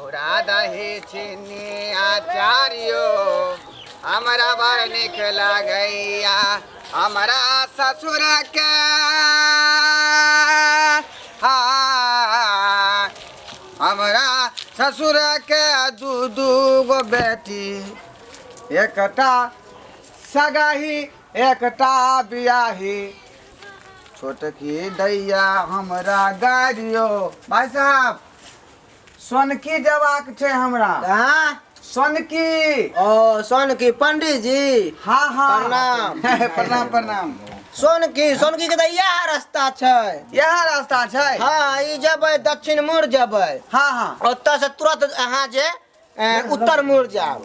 चूड़ा दही चीनी आचार्यो हमरा बड़ नीक लागैया हमरा ससुर के हाँ हमरा ससुर के दू दू गो बेटी एकटा सगाही एकटा बियाही छोटकी दैया हमरा गाड़ियो। भाई साहब सोनकी जबाक छै हमरा। हाँ? सोनकी। ओ सोनकी पंडित जी। हाँ हाँ। प्रणाम। प्रणाम प्रणाम। सोनकी सोनकी के तऽ इएह रास्ता छै। इएह रास्ता छै। हाँ ई जेबै दक्षिण मुड़ जेबै। हाँ हाँ। ओतऽ से तुरंत अहाँ जे उत्तर मुड़ जायब।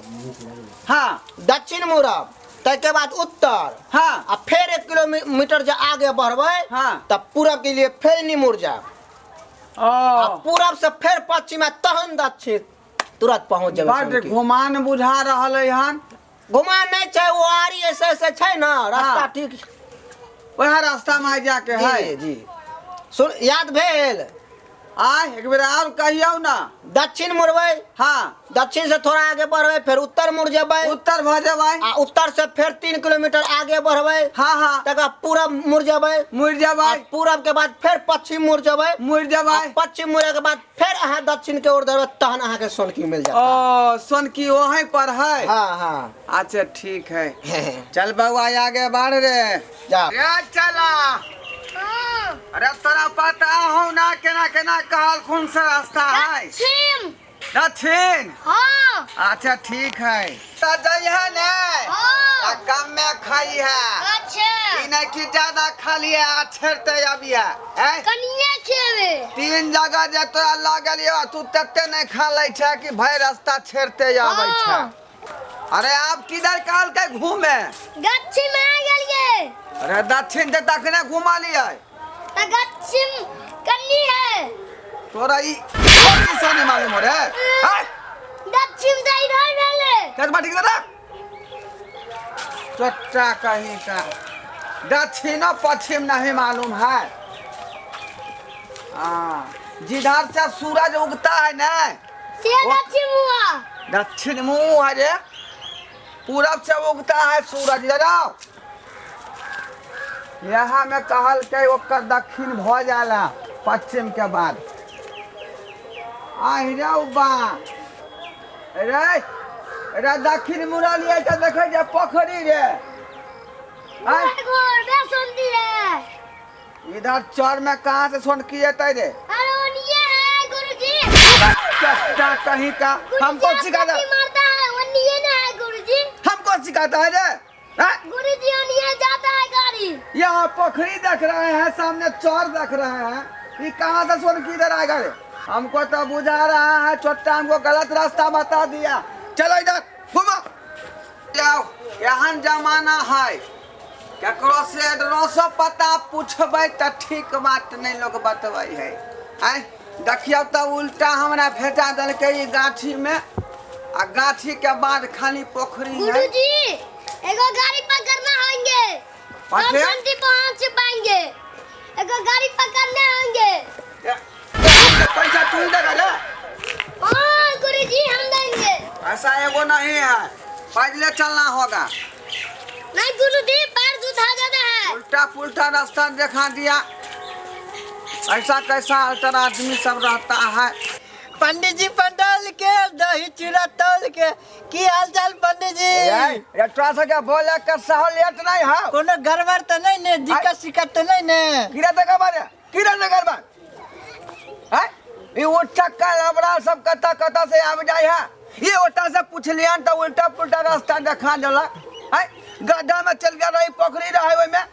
हाँ। दक्षिण मुड़ब ताहिके बाद उत्तर। हाँ। आ फेर 1 किलोमीटर जे आगे बढ़बै। हाँ। तऽ पूरब के लिए फेर नहीं मुड़ जायब। ओ। आ पूरब से फेर पश्चिम आ तहन दक्षिण तुरंत पहुंच जेबै। बड सोनकी। घुमान बुझा रहल है हन। घुमान नहीं छै, वो आरी ऐसे ऐसे छै ना रास्ता। हाँ। ठीक वएह रास्ता में जाके है। जी जी सुन याद भेल? आय एक बेर और कहियौ ना। दक्षिण मुड़बै। हाँ। दक्षिण से थोड़ा आगे बढ़बै फेर उत्तर मुड़ जेबै। उत्तर भऽ जेबै। आ उत्तर से फेर 3 किलोमीटर आगे बढ़बै। हाँ हाँ। तकर बाद पूरब मुड़ जेबै। मुड़ जेबै। आ पूरब के बाद फेर पश्चिम मुड़ जेबै। मुड़ जेबै। आ पश्चिम मुड़े के बाद फेर अहाँ दक्षिण के ओर धरबै तहन अहाँ के सोनकी मिल जायत। ओ सोनकी वहीं पर है। हाँ हाँ। अच्छा ठीक है चल बउआ आगे बढ़ रे। जा। रे चला। हाँ। अरे तोरा पता हो ना केना केना कहल खून से रास्ता है? दक्षिण। दक्षिण? हाँ। अच्छा ठीक है तो जइहे ने। हाँ। आ कम में खाई है। अच्छा। ई नहीं कि ज्यादा खा लिया आ छेड़ते अभी है। हैं? कनिए खेबे। 3 जगह जे तोरा लागल यो तू तते नहीं खा लै छै कि भाई रास्ता छेड़ते आबै छै। हाँ। अरे आप किधर काल के घूमे? दक्षिण में आ गेलिए। अरे दक्षिण से तखने घुमा लिया। त दक्षिण कन्नी है। तोरा ई से नहीं मालूम हो रे। हैं? दक्षिण से इधर भेले। चल बाटी के रख। चट्टा कहीं का दक्षिण पश्चिम नहीं मालूम है। हाँ जिधर से सूरज उगता है ना से दक्षिण हुआ। दक्षिण मुंह है रे। पूरब से उगता है सूरज। इधर आओ। यहाँ में कहल के ओकर दक्षिण भ जाला पश्चिम के बाद। आहि रे बा रे रे दक्षिण मुड़लिए तो देखे जे पोखरी रे। आय। इधर चर में कहाँ से सोनकी एतै रे? अरे ओनिए है गुरुजी। चट्टा कहीं का हमको गुरुजी, सिखाता आपको मारता है ओनिए ना है गुरुजी। हमको सिखाता है रे। हैं? गुरुजी ओनिए जाता है गाड़ी। यहाँ पोखरी देख रहे हैं सामने चौर देख रहे हैं ये कहाँ से सोनकी इधर आएगा रे? हमको तो बुझा रहा है छोटा हमको गलत रास्ता बता दिया। चलो इधर घुमा जाओ। एहन जमाना है ककरो से एड्रेसो पता पूछबै तऽ ठीक बात नहीं लोग बतबै है। आय देखियौ तऽ उल्टा हमरा भेटा देलकै ई गाछी में आ गाछी के बाद खाली पोखरी है। गुरुजी एगो गाड़ी पकड़ना होंगे तब पकड़े? शांति पहुंच पाएंगे। एगो गाड़ी पकड़ना होंगे। पैसा तू ही देगा रे? हाँ गुरुजी हम देंगे। ऐसा एगो नहीं है पैदले चलना होगा। नहीं गुरुजी पैर दुखा जाता है। उल्टा पुल्टा रास्ता दिखा दिया। ऐसा कैसा अल्टर आदमी सब रहता है। पंडित जी पंडाल के दही चूड़ा तौल के की हाल चाल पंडित जी? ए, तोरा सबके बोले के सहूलियत नहीं है। कोनो गड़बड़ तो नहीं ने, दिक्कत सिक्कत तो नहीं ने? कीड़ा तो गड़बड़ है, कीड़ा तो गड़बड़ है। ये वो चक्का लबड़ा सब कता कता से आब जाए है। ये ओटा से पूछलियन तो उल्टा पुल्टा रास्ता देखा देलक। है गड्ढा में चल गया रही पोखरी रहे ओय में।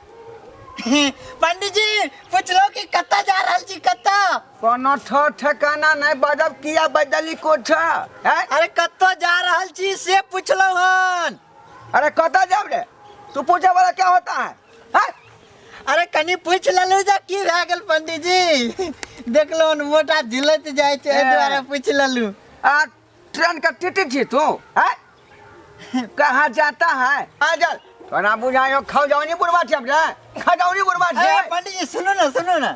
पंडित जी पूछलो कि कत्ता जा रहल छी कत्ता? कोनो ठो ठिकाना नहीं बजब किया बदली कोठ है। अरे कत्तो जा रहल छी से पूछलो हन। अरे कत्ता जाब रे तू पूछे वाला क्या होता है? है? अरे कनी पूछ लेलु जे की भए गेल पंडित जी। देखलो हन मोटा झुलैत जाइ छै एहि दुआरे पूछ लेलु। आ ट्रेन का टिटी छी तू है? कहाँ जाता है? आ चल तोरा बुझायो खाओ जाओ नहीं बुढ़वा छी रे, खा जाओ नहीं बुढ़वा छी। अरे पंडित जी सुनू ना सुनू ना,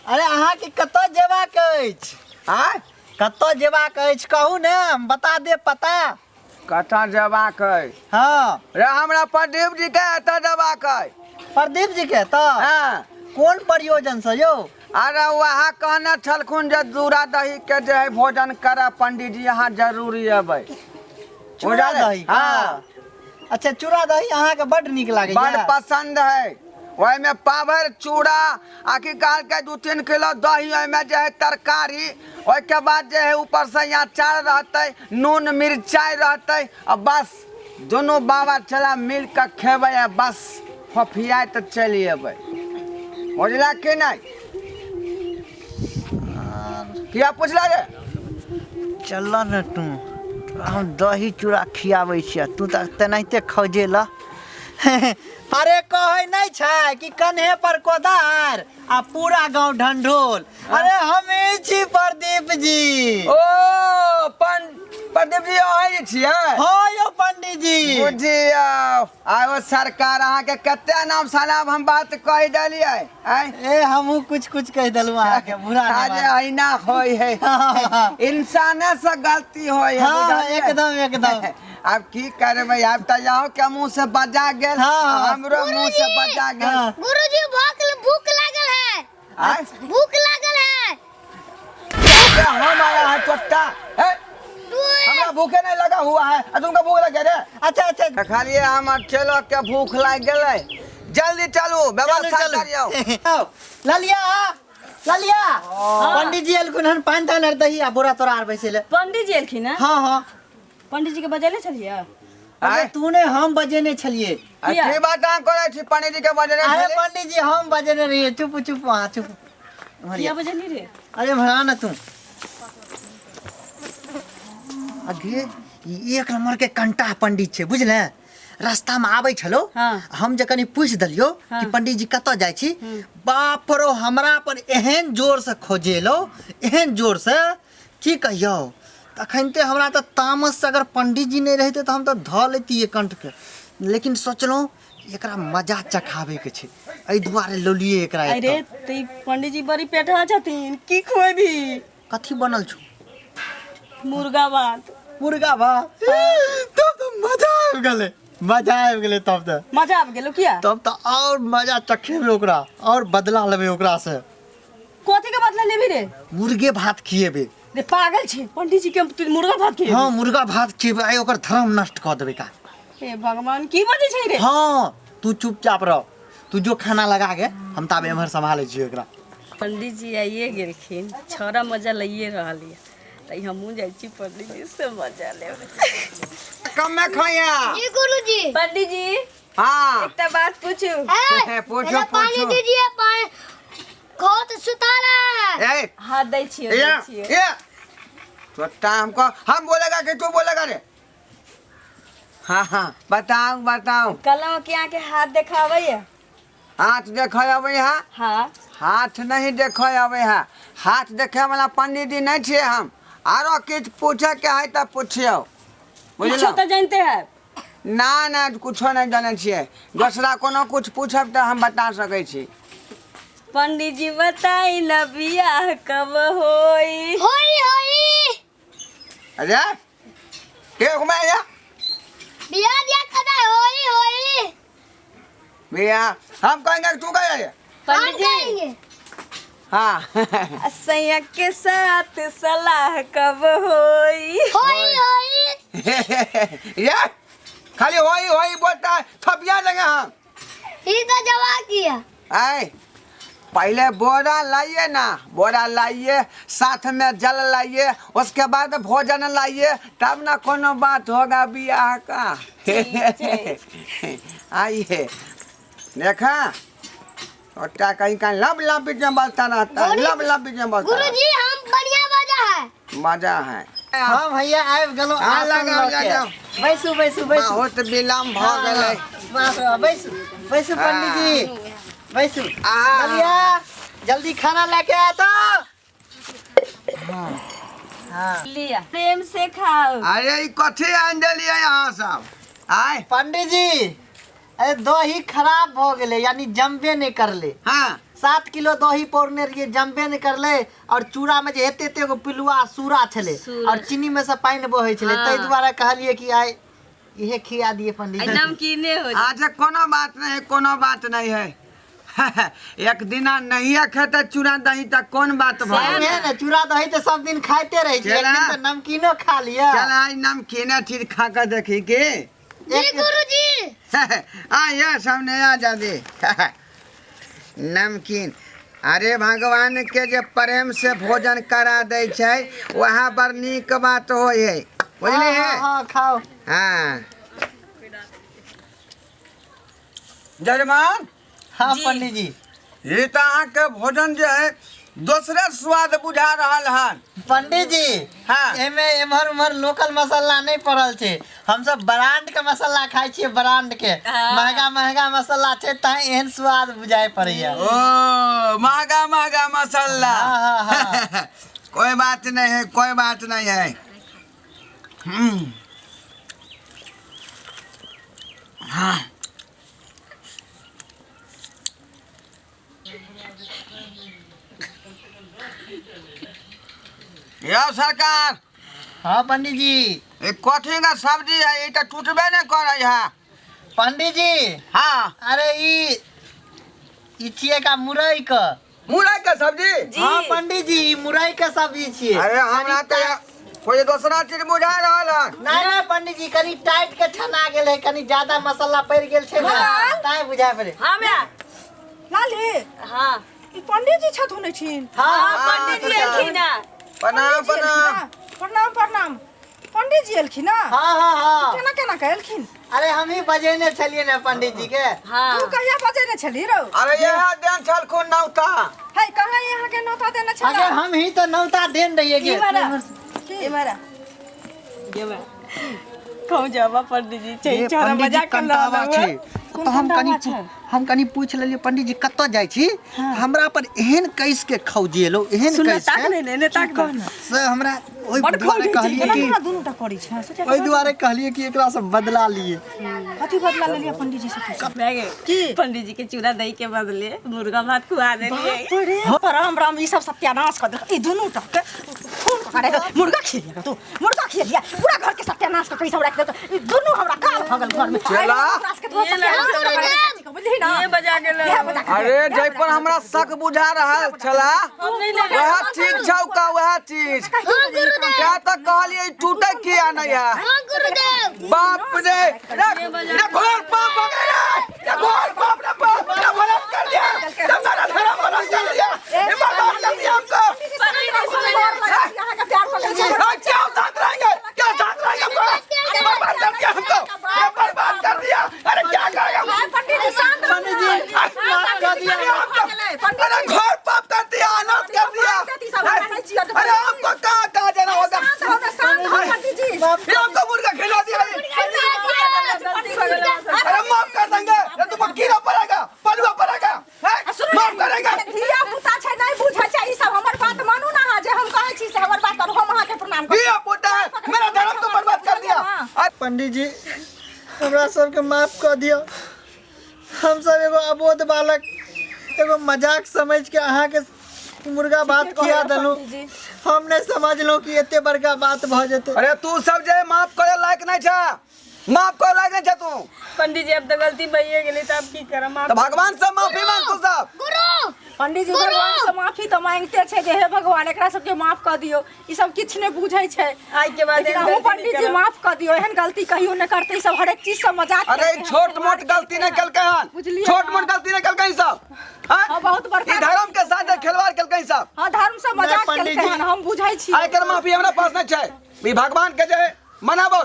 अरे अहाँ के कतऽ जेबाक अछि? आँय? कतऽ जेबाक अछि कहू ने, हम बता देब पता। कतऽ जेबाक अइ? हँ। रे, हमरा प्रदीप जी के एतऽ जेबाक अइ। प्रदीप जी के तऽ? हँ। कोन प्रयोजन से यौ? अरे वहाँ कहने छलखुन जे चूड़ा दही के जे है भोजन करऽ पंडीजी, अहाँ जरूरी अबै। चूड़ा बुझलियै? दही? हँ। अच्छा, चूड़ा दही अहाँके बड्ड नीक लागैया? बड़ पसंद है। ओहिमे पाभर चूड़ा आ की कहलकै 2-3 किलो दही, ओहिमे जे है तरकारी, ओहिके बाद जे है ऊपर से अचार रहतै, नून मिरचाइ रहतै आ बस दुनू बाबा चला मिल कऽ खेबै आ बस फफियाइ तऽ चलि अयबै। बुझला कि नहि? किया पुछला रे? चल ने तू, हम दही चूड़ा खियाबै छियै, तू तऽ तेनाहिते खौजेल। अरे कहै नहि छै कि कन्हे पर कोदार आ पूरा गांव ढंढोल। अरे हमे छी प्रदीप जी। ओ प्रदीप जी, अहाँ छियै? हाँ यौ पंडित जी। बुझियौ आयो सरकार, अहाँके कते नाम सलाम हम बात कहि देलियै आँय? ए, हमहूँ कुछ कुछ कहि देलहुँ अहाँके, बुरा नहि अरे मानू। अहिना होइ है, इंसाने से गलती होइ है। हाँ, बुझलियै? एकदम एकदम। आब की करबै, आब तऽ अहूँ के मुँह से बजा गेल, हाँ। हमरो मुँह से बजा गेल। हाँ। गुरुजी, भूख भूख लागल है। आँय? भूख लागल है। हम आया है चोट्टा हे, तू हमरा भूखे नहीं लगा हुआ है आ तुमका भूख लगे रे? अच्छा अच्छा। खालिए हमर चलो के भूख लागि गेलै, जल्दी चलू, व्यवस्था करियौ। चलू। ललिया, ललिया, पंडित जी एलखुन हन, पानि तानि आर दही आ बोरा तोरा आर बैसे ले। पंडित जी एलखिन हँ? हाँ हाँ। पंडित जी के बजेले छलियै? अरे आँय? तू ने, हम बजेने छलिए। आ की बात अहाँ करै छी? पंडित जी के बजेने अरे छलियै? पंडित जी, हम बजेने रहिए। चुप चुप, वहाँ चुप। किया बजेली रे? अरे भरा ना तू। अगे ई एक नंबर के कंटा पंडित छै, बुझले? रास्ता में आबै छलो, हाँ। हम जे कनी पूछि देलियो हाँ। कि पंडित जी कतऽ जाइ छी, बाप रो, हमरा पर एहन जोर से खोजेलो, एहन जोर से, की कहियौ। तखन ते हमरा तऽ तामस से अगर पंडित जी नहि रहिते तऽ हम तऽ धऽ लेतियै कंठ के, लेकिन सोचलहुँ एकरा मजा चखाबै के छै, एहि दुआरे लौलियै एकरा अरे एतऽ। तऽ ई पंडित जी बड़ी पेटहा छथिन, की खुएबी? कथी बनल छौ? मुर्गा भात। मुर्गा भात? तब तऽ मजा आबि गेलै, मजा आबि गेलै तब तऽ। मजा आबि गेलो किया? तब तऽ आओर मजा चखेबै ओकरा, आओर बदला लेबै ओकरा से। कथी के बदला लेबी रे? मुर्गे भात खिएबै। रे पागल छै, पंडित जी के तू मुर्गा भात खिएबी? हाँ, मुर्गा भात खिएबै, आइ ओकर धर्म नष्ट कऽ देबै का। हे भगवान, की बजै छै रे? हाँ, तू चुपचाप रह, तू जो खाना लगा के, हम ताबे एम्हर सम्हालै छियै एकरा। पंडित जी आइए गेलखिन, छौड़ा मजा लैए रहल यऽ, तऽ हमहूँ जाइ छी पंडित जी से मजा लेबै। कम में खाइया। जी गुरुजी। पंडित जी, हाँ। एकटा बात पूछू? ए, पूछो, पहले पानी पूछो। दीजिए, पानी बहुत सुता रहा है। ए हाँ, दै छियै, दै ये छियै। ये छोटा, हमको हम बोलेगा कि तू बोलेगा रे? हाँ हाँ, बताओ बताओ। कहलहुँ कि अहाँके हाथ देखाबैया? हाथ देखे अबै है? हाँ। हाथ नहीं देखे अबै है, हाथ देखे वाला पंडित जी नहीं छियै हम। आरो किछु पूछे के है तऽ पुछियौ। कुछो बुझलहुँ? तऽ जानते है। ना ना, कुछो नहीं जानै छियै। दोसरा कोनो कुछ पूछब तऽ हम बता सकै छी। पंडित जी, बताई न बियाह कब होई? होई होई। अरे के घुमाया? बियाह दिया कदा होई होई। बियाह हम कहेंगे कि तू कहेंगे? हम पंडित जी, कहेंगे। हाँ। सैया के साथ सलाह कब होई? होई होई। ये खाली होई होई बोलता है, थपिया देंगे हम। ये तो जवाब किया। आए, पहले बोरा लाइए ना, बोरा लाइए, साथ में जल लाइए, उसके बाद भोजन लाइए, तब ना कोनो बात होगा बियाह का। आइए, देखा छोटा कहीं का लब लब बीच में बोलता रहता है, लब लब बीच में बोलता रहता गुरुजी, हम बढ़िया मजा है। है। मजा है। हम भैया आबि गेलहुँ हाँ, आसन लगाउ, लऽ के। लगाउ। बैसू बैसू बैसू। बहुत विलम्ब भऽ गेलै। बाप रे, बैसू बैसू पंडित जी, बैसू। आ। ललिया, जल्दी खाना लेके आ तो। लिया, प्रेम से खाओ। अरे ई कथी आनि देलियै अहाँ सब आय? पंडित जी, अरे दही खराब भऽ गेलै, यानी जमबे नहि करले। हाँ। 7 किलो दही पौरने रहियै, जमबे नहि करलै। और चूड़ा में जे एते एते एगो पिलुआ सूरा छलै सूरा। और चीनी में से पानि बहै छलै, ताहि दुआरे कहलियै कि आइ इहे खिया दिए पंडित आ जी। नमकीने हो। अच्छा, कोनो बात नहीं है, कोनो बात नहीं है। एक दिना नहीं खेते चूड़ा दही तऽ कोन बात भऽ सही है ने, चूड़ा दही तऽ सब दिन खाइते रहै छी, एक चला। दिन तऽ नमकीनो खा लिअ। चल, आइ नमकीने चीज खा कऽ देखी की। जी गुरुजी। आ ये सामने आ जल्दी नमकीन। अरे, भगवान के जे प्रेम से भोजन करा दै छै, वएह बड़ नीक बात होइ है, बुझलियै? हाँ, हाँ, खाओ। हाँ जजमान। हाँ पंडित जी। ई तऽ अहाँके भोजन जे है दोसरे स्वाद बुझा रहल हन। पंडित जी। हाँ। एमे एम्हर उम्हर लोकल मसाला नहीं पड़ल छै, हम सब ब्रांड के मसाला खाइ छियै, ब्रांड के। महंगा महंगा मसाला छै, तैं एहन स्वाद बुझाइ पड़ैया। ओ, महंगा महंगा मसाला। हाँ, हाँ, हाँ। कोई बात नहीं है, कोई बात नहीं है। हाँ। यौ सरकार। हाँ पंडित जी। ई कथी का सब्जी है? ई तऽ टूटबे नहीं करै है। पंडित जी। हाँ। अरे, ई ई छियै का मुरई के। मुरई के सब्जी? हाँ पंडित जी, ई मुरई के सब्जी छियै। अरे, हमरा तऽ कोई दोसरा चीज बुझा रहल है। नहीं नहीं पंडित जी, कनी टाइट के छना गेल है, कनी ज्यादा मसाला पड़ गेल छै ने, ताई बुझाय पड़े। हाँ म्या। लाली। हाँ। ई पंडित जी छथुन एठिन? हाँ। हाँ, पंडित जी एलखिन हँ। प्रणाम। पंडित जी एलखिन प्रणाम। हँ? प्रणाम प्रणाम। पंडित जी एलखिन हँ? हाँ हाँ हाँ केना केना के एलखिन? अरे, हम ही बजेने छलियै ने पंडित जी के। हाँ। तू कहिया बजेने छली रौ? अरे, यह देन छलखुन नौता। है, कहाँ यहाँ के नौता देने छला? अगर हम ही तो नौता देन रहिए के। इमहर आ, इमहर आ। कहूँ जाबा पंडित जी छै ए, छोरा पंडित जी मजाक कर कंटावा रहल छै। हँ। तऽ हम कनी हम कनी पूछि लेलियै, पंडित जी कतऽ जाइ छी? हमरा पर एहन कैस के खौजेलो, एहन सुन कैस ताक के नहीं ने ताक दे। से हमरा ओहि बड़ दुआरे खौजै छै। कहलियै केना कि केना दुनू टा करै छै सोचा। ओहि दुआरे कहलियै कि एकरा से बदला लिए। कथी बदला लेलियै पंडित जी से? भए गेल की? पंडित जी के चूड़ा दही के बदले मुर्गा भात खुआ देलियै। बाप रे राम राम, ई सब सत्यानाश कर देलक। ई दुनू टा के खून पकड़े के मुर्गा खिलिया, तू मुर्गा खिलिया, पूरा घर के सत्यानाश कर के सब राख देलक। ई दुनू हमरा काल भऽ गेल घर में। चला। के सत्यानाश कर, बुझली ना? ये बजा के इएह बजा के अरे, जै पर हमरा शक बुझा रहल छला, हम नहीं लेबै। वएह चीज छौ का, वएह चीज। हाँ गुरुदेव। क्या तऽ कहलियै टूटे किया नहीं है? हाँ गुरुदेव। बाप रे रे रे, घोर पाप हो गए रे रे, घोर पाप रे बाप रे, बलात् कर दिया रे, मेरा धर्म बलात् कर दिया, ये बर्बाद कर दिया हमको। यहाँ के प्यार पकड़ के हाँ, क्या साथ रहेंगे, क्या साथ रहेंगे हमको? बर्बाद कर दिया हमको, ये बर्बाद कर दिया। अरे, क्या करेंगे? पंडित जी, शांत रहो। पंडित जी, माफ कर दिया। अरे, घोर पाप कर दिया, अनाथ कर दिया। अरे, हमको कहाँ कहाँ जाना होगा? शांत हो ना, शांत हो पंडित जी। ये हमको मुर्गा खिला दिया। अरे, माफ कर देंगे ये तुमको, कीड़ा पड़ेगा, पलुआ पड़ेगा, हैं? माफ करेंगे। धिया पुता छै, नहीं बुझै छै ई सब। हमर बात मानू ना अहाँ, जे हम कहै छी से हमर बात करू। हम अहाँके प्रणाम करू। ये पोता है, मेरा धर्म तो बर्बाद कर दिया। अरे, पंडित जी, हमरा सबके माफ कऽ दिअ। हमसब एगो अबोध बालक एगो मजाक समझ के अहाँके मुर्गा भात खिया देलहुँ। हम नहि समझलहुँ कि एते बड़का बात भऽ जेतै। अरे, तू सब जे माफ करे लायक नहीं छा, माफ करे लायक नहीं छा तू। पंडित जी, अब तो गलती भइए गेलै, तऽ अब की करब? तो भगवान से माफी मांग तू सब। गुरु। पंडित जी, भगवान से माफी तऽ मांगते छै जे हे भगवान, एकरा सबके माफ कऽ दियौ, ई सब किछु नहि बुझै छै। आइ के बाद लेकिन एहन अहूँ गलती नहि पंडित जी करब। माफ कऽ दियौ, एहन गलती कहियो नहि करतै ई सब, हरेक चीज सब मजाक अरे, केलकै हन, छोट मोट गलती नहीं कलकै हन। बुझलियै छोट ना? मोट गलती नहीं कलकै ई सब, हैं? हाँ, बहुत बड़का ई धर्म के साथ खिलवाड़ केलकै ई सब। हाँ, धर्म से मजाक पंडित केलकै जी। हन, हम बुझै छी। आइ एकर माफी हमरा पास नहीं छै। ई भगवान के जे मनाबो,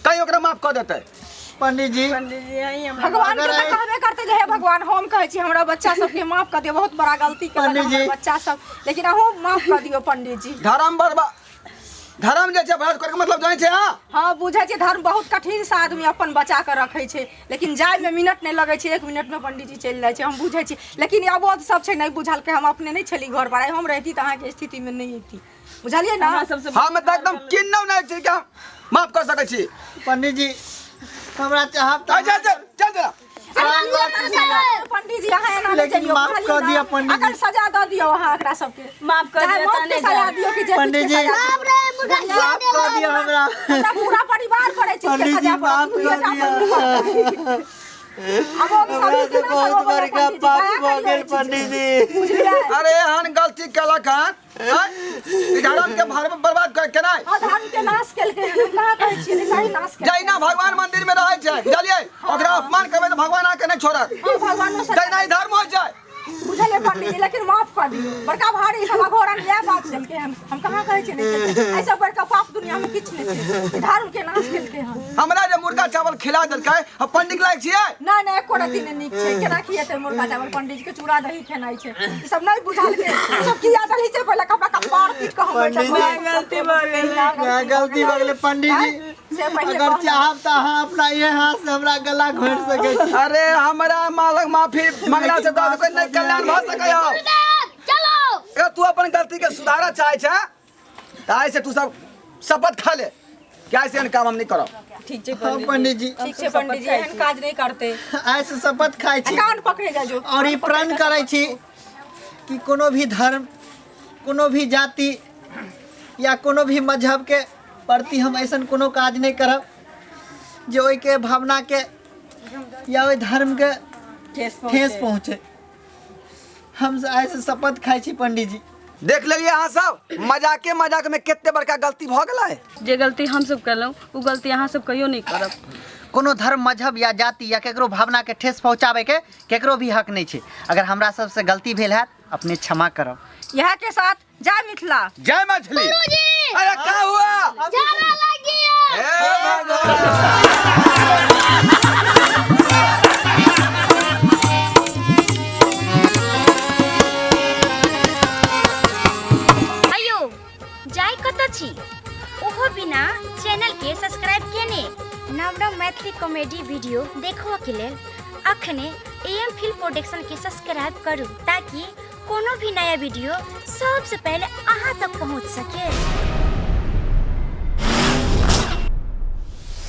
कहीं ओकरा माफ कऽ देतै। पंडित जी। पंडित जी, यही हमरा भगवान के अगर तऽ कहबे करते जे हे भगवान, हम कहै छी हमरा बच्चा सबके माफ कऽ दियौ, बहुत बड़ा गलती केलक पंडित जी। हमर बच्चा सब, लेकिन अहूँ माफ कऽ दियौ पंडित जी। धर्म बर्बाद, धर्म जे छै भ्रष्ट करके मतलब जानै छै, हाँ? हाँ, बुझै छै। धर्म बहुत कठिन से आदमी अपन बचा कऽ रखै छै, लेकिन जायमे मिनट नहि लगै छै, 1 मिनटमे पंडित जी चलि जाइ छै, हम बुझै छी। लेकिन अबोध सब छै, नहि बुझलकै। हम अपने नहि छली घर पर, आइ हम रहिती तऽ अहाँके स्थितिमे नहि अयती, बुझलियै ने? अहाँ सबसँ हम तऽ एकदम किन्नौ नहि छी कि हम माफ कर सकै छी। पंडित जी, हमरा चाहब चल तऽ चल चल चल। पंडित जी अहाँ एना नहि लेकिन जइयौ, माफ बुझलियै कऽ ने? दिअ पंडित जी। अगर सजा दऽ दियौ अहाँ एकरा सबके माफ कऽ चाहे दिअ मौत तहने के सजा जायब। दियौ कि जे पंडित किछु के जी। सजा बाप रे मुर्गा खिया माफ कऽ देलक दिअ हमरा हमरा पूरा परिवार पर एहि चीज के पंडित जी सजा माफ पड़त कऽ दुइये टा दिअ पर आब हम हमरा सभी से केना बहुत करबो बड़का पंडित जी, पाप दया भऽ करियौ गेल एहि चीज के। पंडित जी बुझलियै अरे एहन गलती केलक हन आँय? ई धर्म के भर बर्बाद कर केनाइ हाँ धर्म के नाश केलकै हन हम कहाँ कहै छियै नहि सही नाश केलकै जहिना भगवान मंदिर में रहै छै बुझलियै ओकरा अपमान करबै तऽ भगवान अहाँके नहि छोड़त हाँ भगवानो सजा तहिना ई धर्म होइ छै बुझलियै पंडित जी लेकिन माफ कर दियौ बड़का भारी सब अघोरन इएह बात केलकै हन हम कहाँ कहै छियै नहि केलकै एहिसँ बड़का पाप दुनिया में किछु नहि छै धर्म के नाश केलकै हन हमरा जे मुर्गा चावल खिला देलकै हम पंडित लायक छियै नहि नहि एको रत्ती नहि नीक छै केना खिएतै मुर्गा चावल पंडित जी के चूड़ा दही खेनाइ छै ई सब नहि बुझलकै ई सब किया दही छै पहिले कपड़ा कपार पीट कऽ हम बैठल पंडित जी, गलती भऽ गेलै गलती भऽ गेलै पंडित जी से पहिले अगर कहलहुँ। चाहब तऽ अहाँ अपना इहे हाथ से हमरा गला घोटि सकै छी अरे हमरा मालक माफी मंगला से दस कोई नहीं कल्याण भऽ सकै हो चलो अगर तू अपन गलती के सुधारऽ चाहे छै तऽ आइ से तू सब शपथ खा ले कि आइ से एहन काम हम नहीं करब ठीक छै हाँ पंडित जी ठीक छै पंडित जी एहन काज नहि करतै आइ से शपथ खाइ छी कान पकड़े जा जो और ई प्रण करै छी कि कोनो भी धर्म कोनो भी जाति या कोनो भी मजहबके प्रति हम ऐसन कोनो काज नहि करब जे ओहिके भावनाके या ओहि धर्मके ठेस ठेस पहुँचे हम आइ से शपथ खाइ छी पंडित जी देख लेलिए अहाँ सब मजाके मजाक में कते बड़का गलती भऽ गेलै जे गलती हमसब केलहुँ ओ गलती अहाँ सब कहियो नहि करब कोनो धर्म मजहब या जाति या केकरो भावनाके ठेस पहुँचाबैके केकरो भी हक नहि छै अगर हमरा सबसँ गलती भेल हैत अपने क्षमा करब इएह के साथ जय मिथिला जय मछली अरे क्या हुआ जाला लग गया हे भगवान अयो जाय कतऽ छी ओहो बिना चैनल के सब्सक्राइब केने नव नव मैथिली कॉमेडी वीडियो देखबऽ के लेल अखने ए एम फिल्म प्रोडक्शन के सब्सक्राइब करू ताकि कोनो भी नया वीडियो सबसे पहले अहाँ तक पहुँच सके।